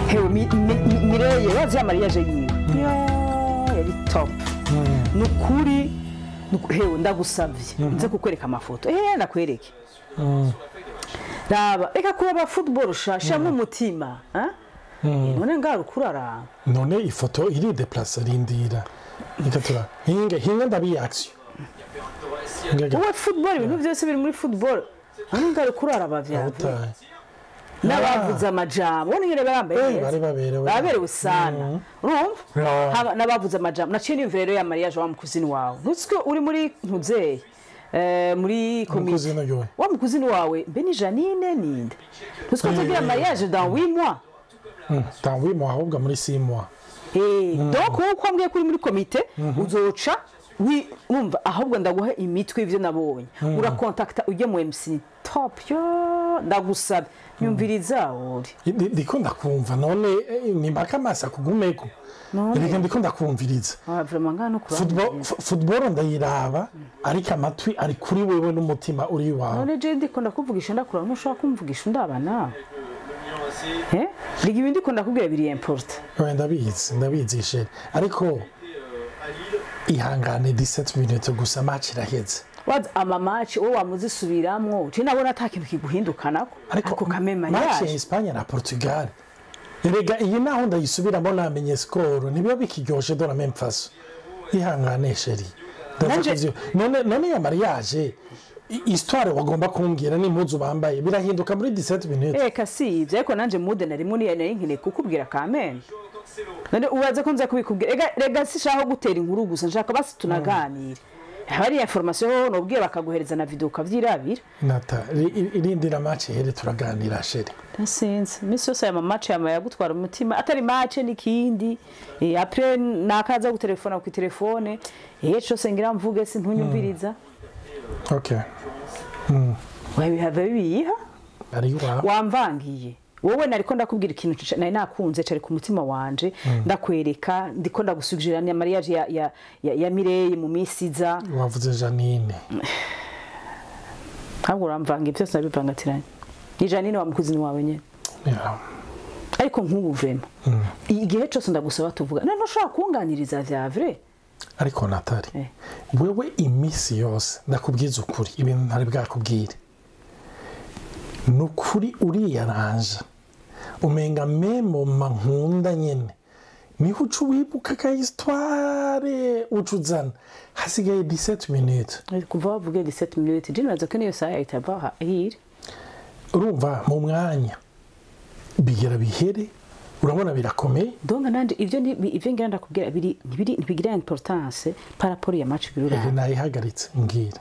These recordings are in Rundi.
Hewe Mireye wazi ya mariage yiwe yari top. Nukuri hewe ndagusavye nze kukwereka amafoto ndakwereke. Raba reka kuraba football shasha mu mutima none ngaro kurara none ifoto iri déplace rindira ikatura hinga hinga ndabi action. Uwe football ibintu byose biri muri football none ngaro kurara bavya n'abavuze amajambo none ngere barambaye bari baberewe baberewe sana urumva n'abavuze amajambo naciye niyumvira rero ya mariage wa mukuzini wawe ntutswe uri muri ntuzeye muri komite wa mukuzini wawe mbe ni Janine ninde ntutswe tugira mariage dans 8 mois. Dans 8 mois ahubwo muri 6 mois. Donc wowe uko ambwiye kuri muri komite uzoca wumva ahubwo ndaguha imitwe ivyo nabonye urakontakta ujye mu MC top yo ndagusaba nyumviriza uri ndiko ndakumva none ni mpaka masa kugumeko reka ndiko ndakumviriza. Vraiment ngano kura football ndayiraba ariko amatwi ari kuri wewe n'umutima uri wawe none je ndiko ndakuvugisha ndakura ntushobora kumvugisha ndaba nawe Ligi ibindi ko ndakubwira biri important. Ndabizi ndabizi chéri ariko ihangane 17 minutes gusa match iraheze. Wazi ama match wowe wamuzisubiramwo je nabona ata kintu kiguhindukanako ariko kamema match ya Espagne na Portugal erega iyi naho ndayisubiramo namenye score nibiba bikiryoshe de la même façon. Ihangane chéri none none ya mariage histoire wagomba kumbwira n'impuzu bambaye birahinduka muri 17 minutes. Eka si ivyo ariko nanje mude narimo nari nkeneye kukubwira kamene none ubaze ko nza kubikubwira rega sishaka gutera inkuru gusa nshaka basi tunaganire hari information nobwiye bakaguhereza na video ukavyirabira. Nata irindira match here turaganira chéri. Sinzi misi yose ya match ya yagutwara umutima atari match nikindi après nakaza gutelefona ku telefone cyose ngira mvuge sintunyumviriza. Okay. Wewe bihava bibiha wamvangiye wowe nariko ndakubwira ikintu nari nakunze cari ku mutima wanje ndakwereka ndiko ndagusugirira na mariage ya Mireye mu misiza wavuze Janine ntabwo uramvanga byose nabivangatiranye ni Janine wa mukuzini wawe nyene ariko nk'ubu vraiment igihe cyose ndagusaba tuvuga none ntushobora kunganiriza vya vrai. Ariko Natali wewe imisi yose ndakubwiza ukuri ibintu ntari bwakubwire nukuri uriyaranja umenga memo mankunda nyene niho uca wibuka ka histoire ucuzana hasigaye 17 minutes kuva bavuge 17 minutes je nibaza ko niyo saha itava hire urumva mu mwanya bigera bihere urabona birakomeye. Donc nanje ivyo ivyo ngira ndakubwira biri ntibigira importance par rapport ya match birura nayihagaritse mbwira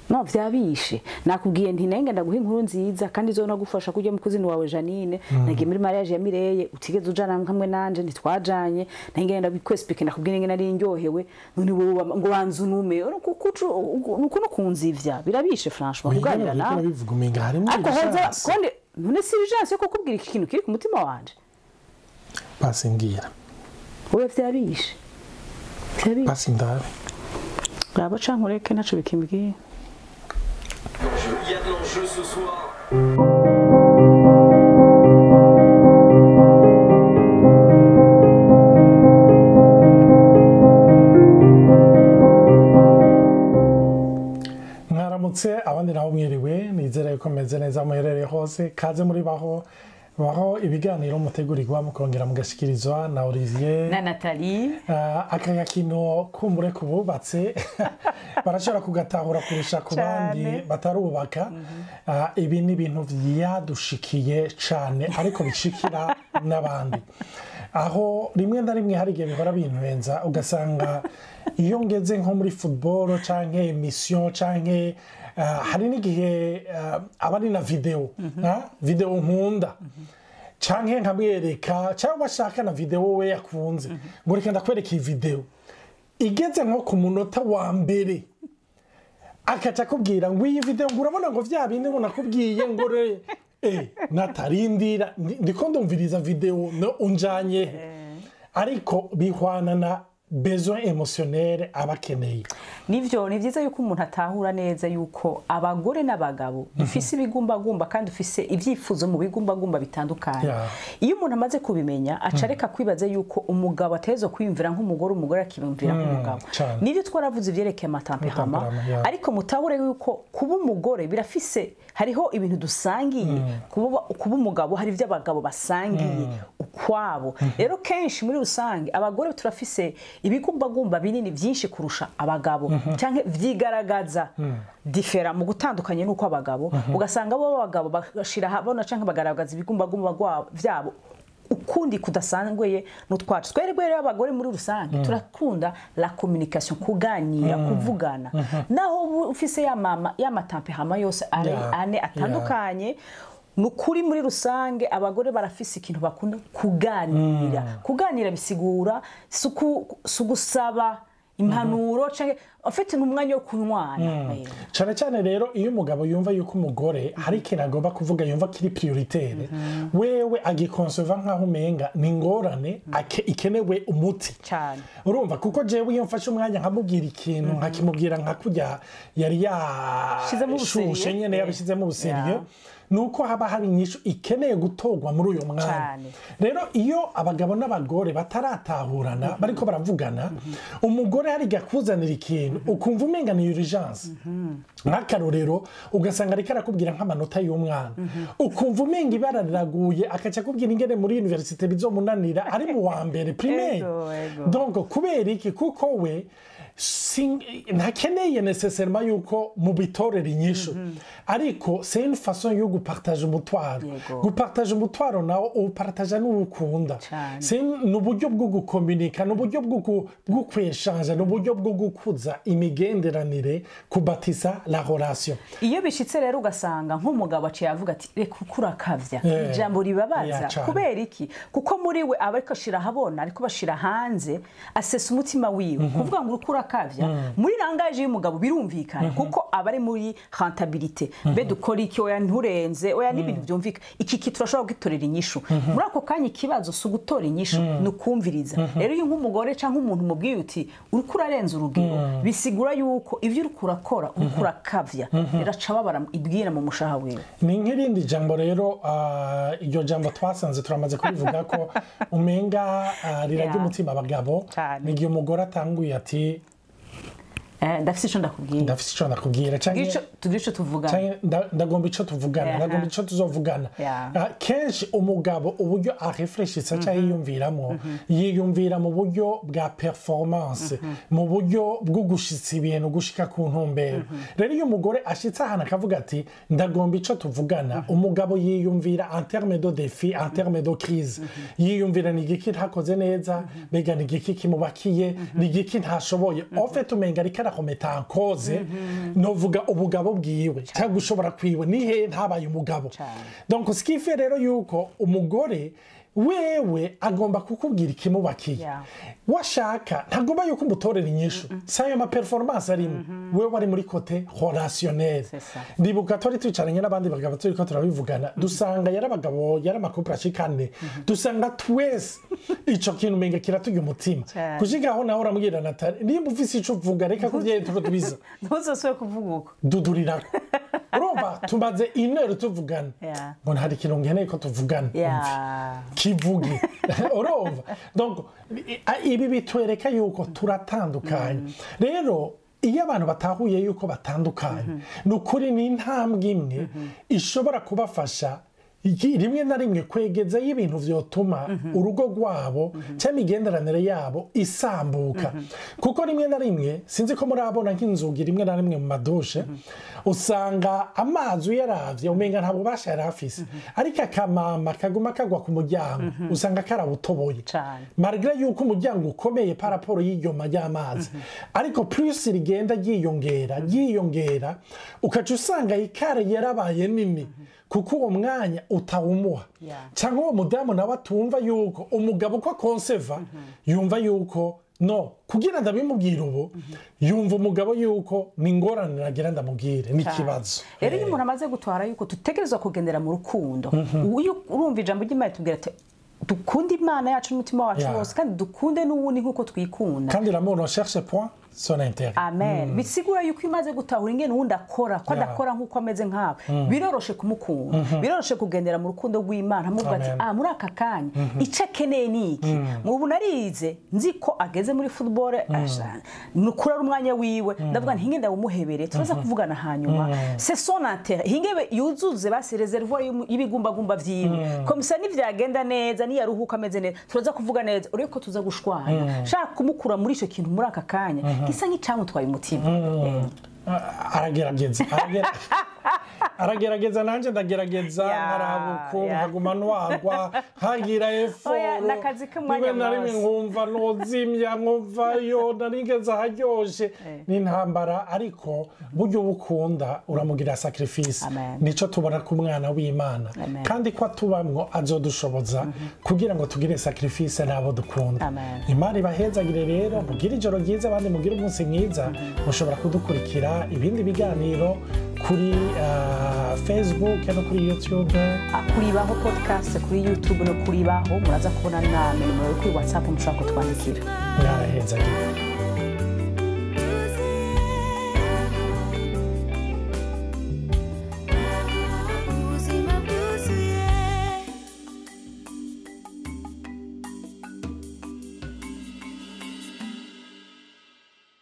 no vyabishe nakubwiye nti nenge ndaguha inkuru nziza kandi zo nagufasha kujya mu kuzini wawe Janine nagiye muri mariage ya Mireye utigeze ujana hamwe nanje ntitwajanye nenge ndabikwespike nakubwiye nenge nari ndyohewe none wowe ngo banzu nume nuko no kunzivya birabishe franchement kuganira nawe bivuga umenga harimo urgence konde none si urgence yo kukubwira iki kintu kiri ku mutima wanje basi mbwira wowe vyabishe basi ndabe raba canke ureke ntaco bikimbwiye. Il y a de l'enjeu ce soir. Mwaramutse abandi naho mwiriwe nizere ko meze neza muherereye hose kaze muri baho baho ibiganiro mutegurirwa mukongera mugashikirizwa na Olivier na Nathalie. Aka gakino kumbure kububatse barashobora kugatahura kurusha ku bandi batarubaka. Ibi ni ibintu vyadushikiye cane ariko bishikira n'abandi aho rimwe na rimwe hari igihe bihora bintwenza ugasanga iyo ngeze nko muri football canke emission canke hari n'igihe aba ari na video video nkunda canke nkamwereka cyangwa ashaka na video we yakunze ngo reka ndakwereka iyi video igeze nko ku munota wa mbere akaca kubwira ngo iyi video ngo urabona ngo vya bindi ngo nakubwiye ngo natarindira ndiko ndumviriza video no unjanye ariko bihwana na Besoin émotionnel aba akeneye. Nivyo, ni vyiza yuko umuntu atahura neza yuko abagore n'abagabo dufise ibigumbagumba kandi dufise ibyifuzo mu bigumbagumba bitandukanye. Iyo umuntu amaze kubimenya, aca areka kwibaza yuko umugabo ategerezwa kwiyumvira nk'umugore, umugore akiyumvira nk'umugabo. Nivyo, twaravuze ivyerekeye ama tempéraments. Ama tempéraments, yeah. Ariko mutahure yuko kuba umugore birafise, hariho ibintu dusangiye, kuba umugabo hari ibyo abagabo basangiye ukwabo. Rero kenshi muri rusange abagore turafise ibigumbagumba binini byinshi kurusha abagabo, cyangwa vyigaragaza différent mu gutandukanye n'uko abagabo, ugasanga bo abagabo bashira habona cyangwa bagaragaza ibigumbagumba vyabo ukundi kudasanzwe n'utwacu. Twebwe rero abagore muri rusange turakunda la communication, kuganira, kuvugana, naho uba ufise ya mama ya ma tempéraments yose ari ane atandukanye. Ni ukuri, muri rusange abagore barafise ikintu bakunda, kuganira. Kuganira bisigura si ugusaba impanuro canke, en fait, ni umwanya wo kunywana. Cyane cyane rero iyo umugabo yumva yuko umugore hari ikintu agomba kuvuga, yumva kiri prioritaire, wewe agikonseva nk'aho umenga ni ingorane ikenewe umuti. Urumva, kuko jewe iyo mfashe umwanya nkamubwira ikintu, nkakimubwira nka kurya yari Shizemo yashushe ubu sérieux. nyene, yabishizemo ubu sérieux, nuko haba hari inyishu ikeneye gutorwa muri uyu mwanya. Rero iyo abagabo n'abagore bataratahurana, bariko baravugana, umugore hari akuzanira ikintu ukumva umenga ni urgence. Nk'akarorero, ugasanga ariko arakubwira nk'amanota y'umwana, ukumva umenga ibara riraguye, akaca akubwira ingene muri université bizomunanira ari mu wa mbere primaire. Ego, ego. Donc kubera iki? Kuko we ntakeneye nécessairement yuko mubitorera inyishu, ariko c'est une façon yo gupartager umutwaro. Gupartager umutwaro nawo uwupartager n'uwukunda. Ni uburyo bwo gukominika, ni uburyo bwo kweshanja, ni uburyo bwo gukuza imigenderanire, kubatisa la relation. Iyo bishitse rero ugasanga nk'umugabo aciye avuga ati: "Reka, uko urakavya." Ijambo ribabaza. Yeah, cane. Kubera iki? Kuko muri we aba ariko ashira ahabona, ariko bashira hanze, asesa umutima wiwe. Kuvuga ngo uriko urakavya muri langage y'umugabo birumvikana, kuko aba ari muri rentabilité: mbe dukora iki? Oya, nturenze, oya, n'ibintu byumvikana, iki turashobora kugitorera inyishu muri ako kanya. Ikibazo si ugutora inyishu, ni ukumviriza. Rero iyo nk'umugore cyangwa umuntu umubwiye uti: "Uriko urarenza urugero", bisigura yuko ibyo uriko urakora uriko urakavya. Rero aca ababara ibwira mu mushaha wiwe. Ni nk'irindi jambo rero, iryo jambo twasanze turamaze kubivuga ko umenga rirarya umutima abagabo. Ni igihe umugore atanguye ati: "Ndafise ico ndakubwira." "Ndafise ico ndakubwira", canke "Tugire ico tuvugana." Canke "Ndagomba ico tuvugana." "Ndagomba ico tuzovugana." Kenshi umugabo uburyo arefreshisa cyangwa yiyumviramo, yiyumvira mu buryo bwa performance, mu buryo bwo gushitsa ibintu, gushika ku ntumbero. Rero iyo umugore ashitse ahantu akavuga ati: "Ndagomba ico tuvugana", umugabo yiyumvira en terme de défi, en terme de crise. Yiyumvira: ni igiki ntakoze neza? Mbega ni igiki kimubakiye? Ni igiki ntashoboye? En fait, umenga ariko arakometa en cause, novuga ubugabo bwiwe cyangwa gushobora kwiwe, ni hehe ntabaye umugabo? Donc ce qui fait rero yuko umugore wewe agomba kukubwira ikimubakiye. Washaka ntagomba yuko umutorera inyishu, si ayo ma performance arimo, wewe ari muri côté relationnel. C'est ça. Ndibuka twari twicaranye n'abandi bagabo, turiko turabivugana, dusanga yari abagabo, yari ama couples ashika ane, dusanga twese ico kintu umenga kiraturya umutima. Gushika aho nawe uramubwira: "Natali, nimba ufise ico uvuga, reka kuvyeyi tubiza." Ntuzosubire kuvuga uko. Dudurirako, urumva tumaze intero tuvugana ngo hari ikintu nkeneye ko tuvugana. Umve, kivuge. Urumva, donc ibi bitwereka yuko turatandukanye. Rero iyo abantu batahuye yuko batandukanye, ni ukuri ni intambwe imwe ishobora kubafasha rimwe na rimwe kwegezayo ibintu vyotuma urugo rwabo cyangwa imigenderanire yabo isambuka. Kuko rimwe na rimwe, sinzi ko murabona nk'inzugi, rimwe na rimwe mu ma douche usanga amazi uyaravye umenga nta bubasha yari afise, ariko akamama kaguma kagwa ku muryango usanga karawutoboye. Malgré yuko umuryango ukomeye par rapport y'iryoma ry'amazi, ariko plus rigenda ryiyongera ryiyongera, ukaca usanga ikare yarabaye nini, kuko uwo mwanya utawumuha. Cyangwa uwo mudamu nawe atumva yuko umugabo uko akonseva, yumva yuko no kugira ndabimubwira ubu, yumva umugabo yuko ni ingorane nagira ndamubwire, ni ikibazo. Rero iyo umuntu amaze gutwara yuko dutegerezwa kugendera mu rukundo, iyo urumva ijambo ry'Imana tubwira ati Dukunde Imana yacu n'umutima wacu wose, kandi dukunde n'uwundi nk'uko twikunda. Kandi l'amour ne cherche point son intérêt. Amen. Bisigura yuko iyo umaze gutahura ingene uwundi akora, ko adakora nk'uko ameze nkawe, biroroshe kumukunda, biroroshe kugendera mu rukundo rw'Imana, amuvuga ati: Amen. "Ah, muri aka kanya icyo akeneye ni iki." Ubu narize, nzi ko ageze muri football, ni ukuri ari umwanya wiwe. Ndavuga nti: "Hinge ndawumuhebere, turaza kuvugana hanyuma." C'est son intérêt. Hinge yuzuze basi réservoir y'ibigumbagumba vyiwe, comme ça nivyagenda neza, niyaruhuka ameze neza, turaza kuvuga neza. Urebe ko tuza gushwana shaka kumukura muri ico kintu muri aka kanya gisa nk'icamutwaye umutima. Aragerageza, aragerageza, nanjye ndagerageza, nkaraba uko nkaguma ntwagwa, nkagira effort. Oya, n'akazi k'umwanya Rimwe na rimwe wose. nkumva nozimya, nkumva yo narigeze aharyoshe. Ni intambara, ariko buryo ubukunda uramugira sacrifice. Amen. Nico tubona ku mwana w'Imana. Amen. Kandi ko atubamwo, azodushoboza kugira ngo tugire sacrifice n'abo dukunda. Amen. Imana ibahezagire rero, mugire ijoro ryiza, abandi mugire umunsi mwiza. Mushobora kudukurikira ibindi biganiro kuri Facebook no kuri YouTube. Kuri Baho Podcast kuri YouTube no kuri Baho, muraza kubona na nimero yo kuri WhatsApp mushobora kutwandikira. Mwarahezagiwe.